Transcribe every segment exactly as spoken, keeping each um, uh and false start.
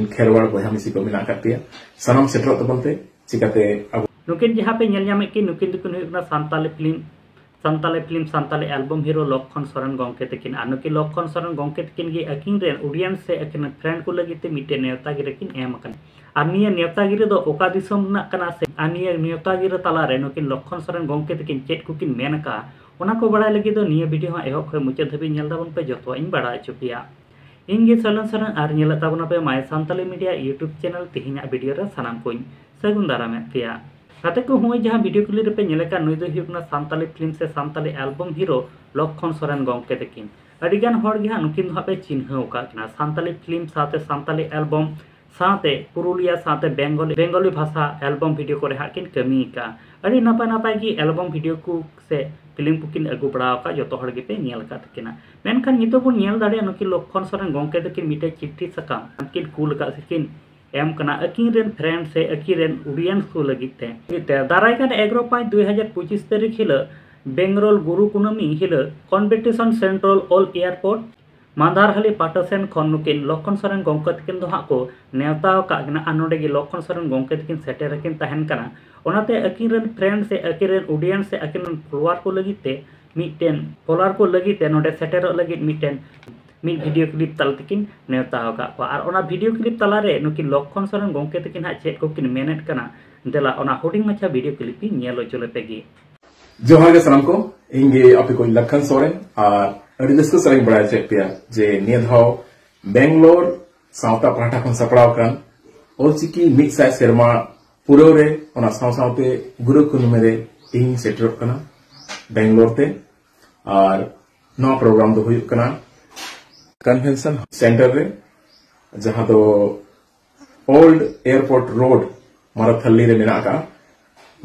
ᱠᱷᱮᱨᱣᱟᱲ ᱵᱚᱭᱦᱟ ᱢᱤᱥᱤ ᱠᱚ ᱢᱮᱱᱟᱜ ᱟᱠᱟᱫ ᱯᱮᱭᱟ, ᱥᱟᱱᱟᱢ ᱥᱮᱴᱮᱨᱚᱜ ᱛᱟᱵᱚᱱ ᱯᱮ᱾ ᱪᱤᱠᱟᱛᱮ ᱟᱵᱚ ᱱᱩᱠᱤᱱ ᱡᱟᱦᱟᱸ ᱯᱮ ᱧᱮᱞ ᱧᱟᱢᱮᱫ ᱠᱤᱱ, ᱱᱩᱠᱤᱱ ᱫᱚᱠᱤᱱ ᱦᱩᱭᱩᱜ ᱠᱟᱱᱟ Santali film, Santali film, Santali album hero ᱞᱚᱠᱠᱷᱚᱱ ᱥᱚᱨᱮᱱ ᱜᱚᱢᱠᱮ ᱛᱟᱹᱠᱤᱱ᱾ ᱟᱨ ᱱᱩᱠᱤᱱ ᱞᱚᱠᱠᱷᱚᱱ ᱥᱚᱨᱮᱱ ᱜᱚᱢᱠᱮ ᱛᱟᱹᱠᱤᱱ ᱜᱮ ᱟᱹᱠᱤᱱ ᱨᱮᱱ ᱚᱰᱤᱭᱮᱱᱥ ᱥᱮ ᱟᱹᱠᱤᱱ ᱨᱮᱱ ᱯᱷᱨᱮᱱᱰ ᱠᱚ ᱞᱟᱹᱜᱤᱫ ᱛᱮ ᱢᱤᱫᱴᱮᱱ ᱱᱮᱣᱛᱟ ᱜᱤᱨᱟᱹ ᱠᱤᱱ ᱮᱢ ᱟᱠᱟᱱᱟ᱾ ᱟᱨ ᱱᱤᱭᱟᱹ ᱱᱮᱣᱛᱟ ᱜᱤᱨᱟᱹ ᱫᱚ ᱚᱠᱟ ᱫᱤᱥᱚᱢ ᱨᱮᱱᱟᱜ ᱠᱟᱱᱟ ᱥᱮ, ᱟᱨ ᱱᱤᱭᱟᱹ ᱱᱮᱣᱛᱟ ᱜᱤᱨᱟᱹ ᱛᱟᱞᱟᱨᱮ ᱱᱩᱠᱤᱱ ᱞᱚᱠᱠᱷᱚᱱ ᱥᱚᱨᱮᱱ ᱜᱚᱢᱠᱮ ᱛᱟᱹᱠᱤᱱ ᱪᱮᱫ ᱠᱚᱠᱤᱱ ᱢᱮᱱ ᱟᱠᱟᱫᱼᱟ, ᱚᱱᱟ ᱠᱚ ᱵᱟᱲᱟᱭ ᱞᱟᱹᱜᱤᱫ ᱫᱚ ᱱᱤᱭᱟᱹ ᱵᱷᱤᱰᱤᱭᱳ ᱦᱟᱸᱜ ᱮᱦᱚᱵ ᱠᱷᱚᱱ ᱢᱩᱪᱟᱹᱫ ᱫᱷᱟᱹᱵᱤᱡ ᱧᱮᱞ ᱛᱟᱵᱚᱱ ᱯᱮ, ᱡᱚᱛᱚᱣᱟᱜ ᱤᱧ ᱵᱟᱲᱟᱭ ᱦᱚᱪᱚ ᱯᱮᱭᱟ᱾ ᱤᱧ ᱜᱮ ᱥᱚᱭᱞᱚᱱ ᱥᱚᱨᱮᱱ ᱟᱨ ᱧᱮᱞᱮᱫ ᱛᱟᱵᱚᱱᱟ ᱯᱮ My Santali Media YouTube channel᱾ ᱛᱮᱦᱮᱧᱟᱜ ᱵᱷᱤᱰᱤᱭᱳ ᱨᱮ ᱥᱟᱱᱟᱢ ᱠᱚᱧ ᱥᱟᱹᱜᱩᱱ ᱫᱟᱨᱟᱢᱮᱫ ᱯᱮᱭᱟ᱾ ᱜᱟᱛᱮ ᱠᱚ, ᱦᱚᱸᱜᱼᱚᱭ ᱡᱟᱦᱟᱸ ᱵᱷᱤᱰᱤᱭᱳ ᱠᱞᱤᱯ ᱨᱮᱯᱮ ᱧᱮᱞᱮ ᱠᱟᱱ, ᱱᱩᱭ ᱫᱚᱭ ᱦᱩᱭᱩᱜ ᱠᱟᱱᱟ ᱥᱟᱱᱛᱟᱞᱤ ᱯᱷᱤᱞᱢ ᱥᱮ ᱥᱟᱱᱛᱟᱞᱤ ᱮᱞᱵᱚᱢ ᱦᱤᱨᱳ ᱞᱚᱠᱠᱷᱚᱱ ᱥᱚᱨᱮᱱ ᱜᱚᱢᱠᱮ ᱛᱟᱹᱠᱤᱱ᱾ ᱟᱹᱰᱤᱜᱟᱱ ᱦᱚᱲ ᱜᱮ ᱦᱟᱸᱜ ᱱᱩᱠᱤᱱ ᱫᱚ ᱦᱟᱸᱜ ᱯᱮ ᱪᱤᱱᱦᱟᱹᱣ ᱟᱠᱟᱫ ᱠᱤᱱᱟ ᱥᱟᱱᱛᱟᱞᱤ ᱯᱷᱤᱞᱢ ᱥᱟᱶᱛᱮ ᱥᱟᱱᱛᱟᱞᱤ ᱮᱞᱵᱚᱢ ᱥᱟᱶᱛᱮ ᱯᱩᱨᱩᱞᱤᱭᱟ ᱥᱟᱶᱛᱮ ᱵᱮᱝᱜᱚᱞᱤ, ᱵᱮᱝᱜᱚᱞᱤ ᱵᱷᱟᱥᱟ ᱮᱞᱵᱚᱢ ᱵᱷᱤᱰᱤᱭᱳ ᱠᱚᱨᱮ ᱦᱟᱸᱜ ᱠᱤᱱ ᱠᱟᱹᱢᱤ ᱟᱠᱟᱫᱼᱟ᱾ ᱟᱹᱰᱤ ᱱᱟᱯᱟᱭ ᱱᱟᱯᱟᱭ ᱜᱮ ᱮᱞᱵᱚᱢ ᱵᱷᱤᱰᱤᱭᱳ ᱠᱚ ᱥᱮ ᱯᱷᱤᱞᱢ ᱠᱚᱠᱤᱱ ᱟᱹᱜᱩ ᱵᱟᱲᱟ ᱟᱠᱟᱫ, ᱡᱚᱛᱚ ᱦᱚᱲ ᱜᱮᱯᱮ ᱧᱮᱞ ᱟᱠᱟᱫ ᱛᱟᱹᱠᱤᱱᱟ᱾ ᱢᱮᱱᱠᱷᱟᱱ ᱱᱤᱛᱚᱜ ᱵᱚᱱ ᱧᱮᱞ ᱫᱟᱲᱮᱭᱟᱜᱼᱟ, ᱱᱩᱠᱤᱱ ᱞᱚᱠᱠᱷᱚᱱ ᱥᱚᱨᱮᱱ ᱜᱚᱢᱠᱮ ᱛᱟᱹᱠᱤᱱ ᱢᱤᱫᱴᱮᱡ ᱪᱤᱴᱷᱤ ᱥᱟᱠᱟᱢ ᱠᱤᱱ ᱠᱩᱞ ᱟᱠᱟᱫ ᱥᱮ ᱠᱤᱱ ᱮᱢ ᱠᱟᱱᱟ ᱟᱹᱠᱤᱱ ᱨᱮᱱ ᱯᱷᱨᱮᱱᱰ ᱥᱮ ᱟᱹᱠᱤᱱ ᱨᱮᱱ ᱚᱰᱤᱭᱮᱱᱥ ᱠᱚ ᱞᱟᱹᱜᱤᱫ ᱛᱮ᱾ ᱫᱟᱨᱟᱭ ᱠᱟᱱ ᱮᱜᱟᱨᱚ ᱯᱟᱸᱪ ᱫᱩ ᱦᱟᱡᱟᱨ ᱯᱚᱸᱪᱤᱥ ᱛᱟᱹᱨᱤᱠᱷ ᱦᱤᱞᱳᱜ ᱵᱮᱝᱜᱟᱞᱳᱨ ᱜᱩᱨᱩ ᱠᱩᱱᱟᱹᱢᱤ ᱦᱤᱞᱳᱜ ᱠᱚᱢᱯᱤᱴᱤᱥᱚᱱ ᱥᱮᱱᱴᱨᱟᱞ ᱚᱞ ᱮᱭᱟᱨᱯᱳᱨᱴ ᱢᱟᱱᱫᱟᱨᱦᱟᱞᱤ ᱯᱟᱦᱴᱟ ᱥᱮᱱ ᱠᱷᱚᱱ ᱱᱩᱠᱤᱱ ᱞᱚᱠᱠᱷᱚᱱ ᱥᱚᱨᱮᱱ ᱜᱚᱢᱠᱮ ᱛᱟᱹᱠᱤᱱ ᱫᱚ ᱦᱟᱸᱜ ᱠᱚ ᱱᱮᱣᱛᱟ ᱟᱠᱟᱫ ᱠᱤᱱᱟ ᱟᱨ ᱱᱚᱰᱮ ᱜᱮ ᱞᱚᱠᱠᱷᱚᱱ ᱥᱚᱨᱮᱱ ᱜᱚᱢᱠᱮ ᱛᱟᱹᱠᱤᱱ ᱥᱮᱴᱮᱨ ᱟᱹᱠᱤᱱ ᱛᱟᱦᱮᱱ ᱠᱟᱱᱟ᱾ ᱚᱱᱟᱛᱮ ᱟᱹᱠᱤᱱ ᱨᱮᱱ ᱯᱷᱨᱮᱱᱰ ᱥᱮ ᱟᱹᱠᱤᱱ ᱨᱮᱱ ᱚᱰᱤᱭᱮᱱᱥ ᱥᱮ ᱟᱹᱠᱤᱱ ᱨᱮᱱ ᱯᱷᱚᱞᱳᱣᱟᱨ ᱠᱚ ᱞᱟᱹᱜᱤᱫ ᱛᱮ ᱢᱤᱫᱴᱮᱱ, ᱯᱷᱚᱞᱳᱣᱟᱨ ᱠᱚ ᱞᱟᱹᱜᱤᱫ ᱛᱮ ᱱᱚᱰᱮ ᱥᱮᱴᱮᱨᱚᱜ ᱞᱟᱹᱜᱤᱫ ᱢᱤᱫᱴᱮᱱ, ᱢᱤᱫ ᱵᱷᱤᱰᱤᱭᱳ ᱠᱞᱤᱯ ᱛᱟᱞᱟ ᱛᱮᱠᱤᱱ ᱱᱮᱣᱛᱟ ᱟᱠᱟᱫ ᱠᱚᱣᱟ᱾ ᱟᱨ ᱚᱱᱟ ᱵᱷᱤᱰᱤᱭᱳ ᱠᱞᱤᱯ ᱛᱟᱞᱟᱨᱮ ᱱᱩᱠᱤᱱ ᱞᱚᱠᱠᱷᱚᱱ ᱥᱚᱨᱮᱱ ᱜᱚᱢᱠᱮ ᱛᱟᱹᱠᱤᱱ ᱦᱟᱸᱜ ᱪᱮᱫ ᱠᱚᱠᱤᱱ ᱢᱮᱱᱮᱫ ᱠᱟᱱᱟ, ᱫᱮᱞᱟ ᱚᱱᱟ ᱦᱩᱰᱤᱧ ᱢᱟᱪᱷᱟ ᱵᱷᱤᱰᱤᱭᱳ ᱠᱞᱤᱯ ᱤᱧ ᱧᱮᱞ ᱦᱚᱪᱚ ᱞᱮᱯᱮ ᱜᱮ᱾ ᱡᱚᱦᱟᱨ ᱜᱮ ᱥᱟᱱᱟᱢ ᱠᱚ, ᱤᱧ ᱜᱮ ᱟᱯᱮ ᱠᱚ ᱞᱚᱠᱠᱷᱚᱱ ᱥᱚᱨᱮᱱ᱾ ᱟᱨ ᱟᱹᱰᱤ ᱨᱟᱹᱥᱠᱟᱹ ᱥᱟᱞᱟᱜ ᱤᱧ ᱵᱟᱲᱟᱭ ᱦᱚᱪᱚᱭᱮᱫ ᱯᱮᱭᱟ ᱡᱮ ᱱᱤᱭᱟᱹ ᱫᱷᱟᱣ ᱵᱮᱝᱜᱟᱞᱳᱨ ᱥᱟᱶᱛᱟ ᱯᱟᱦᱴᱟ ᱠᱷᱚᱱ ᱥᱟᱯᱲᱟᱣ ᱟᱠᱟᱱ ᱚᱞᱪᱤᱠᱤ ᱢᱤᱫ ᱥᱟᱭ ᱥᱮᱨᱢᱟ ᱯᱩᱨᱟᱹᱣ ᱨᱮ, ᱚᱱᱟ ᱥᱟᱶ ᱥᱟᱶᱛᱮ ᱜᱩᱨᱩ ᱠᱩᱱᱟᱹᱢᱤ ᱨᱮ ᱤᱧ ᱥᱮᱴᱮᱨᱚᱜ ᱠᱟᱱᱟ ᱵᱮᱝᱜᱟᱞᱳᱨ ᱛᱮ᱾ ᱟᱨ ᱱᱚᱣᱟ ᱯᱨᱳᱜᱨᱟᱢ ᱫᱚ ᱦᱩᱭᱩᱜ ᱠᱟᱱᱟ ᱠᱚᱱᱵᱷᱮᱱᱥᱚᱱ ᱥᱮᱱᱴᱟᱨ ᱨᱮ, ᱡᱟᱦᱟᱸ ᱫᱚ ᱳᱞᱰ ᱮᱭᱟᱨᱯᱳᱨᱴ ᱨᱳᱰ, ᱢᱟᱨᱟᱛᱷᱟᱞᱞᱤ ᱨᱮ ᱢᱮᱱᱟᱜ ᱟᱠᱟᱫᱼᱟ᱾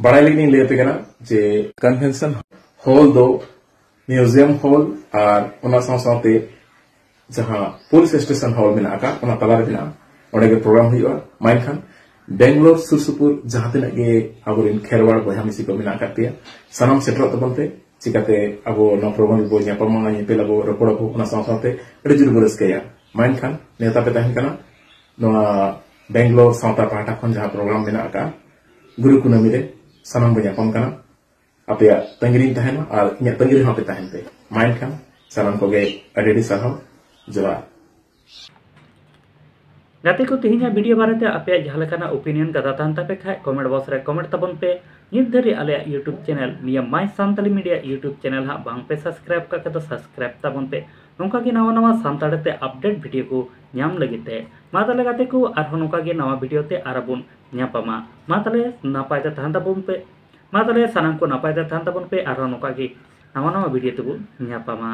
ᱵᱟᱲᱟᱭ ᱞᱟᱹᱜᱤᱫ ᱤᱧ ᱞᱟᱹᱭ ᱟᱯᱮ ᱠᱟᱱᱟ ᱡᱮ ᱠᱚᱱᱵᱷᱮᱱᱥᱚᱱ ᱦᱚᱞ ᱫᱚ ᱢᱤᱭᱩᱡᱤᱭᱟᱢ ᱦᱚᱞ ᱟᱨ ᱚᱱᱟ ᱥᱟᱶ ᱥᱟᱶᱛᱮ ᱡᱟᱦᱟᱸ ᱯᱩᱞᱤᱥ ᱥᱴᱮᱥᱚᱱ ᱦᱚᱞ ᱢᱮᱱᱟᱜ ᱟᱠᱟᱫ, ᱚᱱᱟ ᱛᱟᱞᱟᱨᱮ ᱢᱮᱱᱟᱜᱼᱟ᱾ ᱚᱸᱰᱮ ᱜᱮ ᱯᱨᱳᱜᱨᱟᱢ ᱦᱩᱭᱩᱜᱼᱟ᱾ ᱢᱟ ᱮᱱᱠᱷᱟᱱ ᱵᱮᱝᱜᱟᱞᱳᱨ ᱥᱩᱨ ᱥᱩᱯᱩᱨ ᱡᱟᱦᱟᱸ ᱛᱤᱱᱟᱹᱜ ᱜᱮ ᱟᱵᱚᱨᱮᱱ ᱠᱷᱮᱨᱣᱟᱲ ᱵᱚᱭᱦᱟ ᱢᱤᱥᱤ ᱠᱚ ᱢᱮᱱᱟᱜ ᱟᱠᱟᱫ ᱯᱮᱭᱟ, ᱥᱟᱱᱟᱢ ᱥᱮᱴᱮᱨᱚᱜ ᱛᱟᱵᱚᱱ ᱯᱮ᱾ ᱪᱤᱠᱟᱛᱮ ᱟᱵᱚ ᱱᱚᱣᱟ ᱯᱨᱳᱜᱨᱟᱢ ᱨᱮᱵᱚ ᱧᱟᱯᱟᱢᱟ, ᱧᱮᱯᱮᱞ ᱟᱵᱚ, ᱨᱚᱯᱚᱲ ᱟᱵᱚ, ᱚᱱᱟ ᱥᱟᱶ ᱥᱟᱶᱛᱮ ᱟᱹᱰᱤ ᱡᱳᱨ ᱵᱚ ᱨᱟᱹᱥᱠᱟᱹᱭᱟ᱾ ᱢᱟ ᱮᱱᱠᱷᱟᱱ ᱱᱮᱣᱛᱟ ᱯᱮ ᱛᱟᱦᱮᱱ ᱠᱟᱱᱟ ᱱᱚᱣᱟ ᱵᱮᱝᱜᱟᱞᱳᱨ ᱥᱟᱶᱛᱟ ᱯᱟᱦᱴᱟ ᱠᱷᱚᱱ ᱡᱟᱦᱟᱸ ᱯᱨᱳᱜᱨᱟᱢ ᱢᱮᱱᱟᱜ ᱟᱠᱟᱫ ᱜᱩᱨᱩ ᱠᱩᱱᱟᱹᱢᱤ ᱨᱮ ᱥᱟᱱᱟᱢ ᱵᱚ ᱧᱟᱯᱟᱢ ᱠᱟᱱᱟ᱾ ᱟᱯᱮᱭᱟᱜ ᱛᱟᱺᱜᱤ ᱨᱤᱧ ᱛᱟᱦᱮᱱᱟ ᱟᱨ ᱤᱧᱟᱹᱜ ᱛᱟᱺᱜᱤ ᱨᱮᱦᱚᱸ ᱯᱮ ᱛᱟᱦᱮᱱ ᱯᱮ᱾ ᱢᱟ ᱮᱱᱠᱷᱟᱱ ᱥᱟᱱᱟᱢ ᱠᱚᱜᱮ ᱟᱹᱰᱤ ᱟᱹᱰᱤ ᱥᱟᱨᱦᱟᱣ᱾ ᱡᱚᱦᱟᱨ᱾ ᱜᱟᱛᱮ ᱠᱚ, ᱛᱮᱦᱮᱧᱟᱜ ᱵᱷᱤᱰᱤᱭᱳ ᱵᱟᱨᱮᱛᱮ ᱟᱯᱮᱭᱟᱜ ᱡᱟᱦᱟᱸ ᱞᱮᱠᱟᱱᱟᱜ ᱚᱯᱤᱱᱤᱭᱚᱱ ᱠᱟᱛᱷᱟ ᱛᱟᱦᱮᱱ ᱛᱟᱯᱮ ᱠᱷᱟᱡ ᱠᱚᱢᱮᱱᱴ ᱵᱚᱠᱥ ᱨᱮ ᱠᱚᱢᱮᱱᱴ ᱛᱟᱵᱚᱱ ᱯᱮ᱾ ᱱᱤᱛ ᱫᱷᱟᱹᱨᱤᱡ ᱟᱞᱮᱭᱟᱜ YouTube ᱪᱮᱱᱮᱞ ᱱᱤᱭᱟᱹ ᱢᱟᱭ ᱥᱟᱱᱛᱟᱞᱤ ᱢᱤᱰᱤᱭᱟ YouTube ᱪᱮᱱᱮᱞ ᱦᱟᱸᱜ ᱵᱟᱝ ᱯᱮ ᱥᱟᱵᱥᱠᱨᱟᱭᱤᱵ ᱠᱟᱜ ᱠᱷᱟᱡ ᱫᱚ ᱥᱟᱵᱥᱠᱨᱟᱭᱤᱵ ᱛᱟᱵᱚᱱ ᱯᱮ᱾ ᱱᱚᱝᱠᱟ ᱜᱮ ᱱᱟᱣᱟ ᱱᱟᱣᱟ ᱥᱟᱱᱛᱟᱲᱤ ᱛᱮ ᱟᱯᱰᱮᱴ ᱵᱷᱤᱰᱤᱭᱳ ᱠᱚ ᱧᱟᱢ ᱞᱟᱹᱜᱤᱫ ᱛᱮ᱾ ᱢᱟ ᱛᱟᱦᱞᱮ ᱜᱟᱛᱮ ᱠᱚ, ᱟᱨᱦᱚᱸ ᱱᱚᱝᱠᱟ ᱜᱮ ᱱᱟᱣᱟ ᱵᱷᱤᱰᱤᱭᱳ ᱛᱮ ᱟᱨᱦᱚᱸ ᱵᱚᱱ ᱧᱟᱯᱟᱢᱟ᱾ ᱢᱟ ᱛᱟᱦᱞᱮ ᱱᱟᱯᱟᱭ ᱛᱮ ᱛᱟᱦᱮᱱ ᱛᱟᱵᱚᱱ ᱯᱮ᱾ ᱢᱟ ᱛᱟᱦᱞᱮ ᱥᱟᱱᱟᱢ ᱠᱚ ᱱᱟᱯᱟᱭ ᱛᱮ ᱛᱟᱦᱮᱱ ᱛᱟᱵᱚᱱ ᱯᱮ, ᱟᱨᱦᱚᱸ ᱱᱚᱝᱠᱟ ᱜᱮ ᱱᱟᱣᱟ ᱱᱟᱣᱟ ᱵᱷᱤᱰᱤᱭᱳ ᱛᱮᱵᱚᱱ ᱧᱟᱯᱟᱢᱟ᱾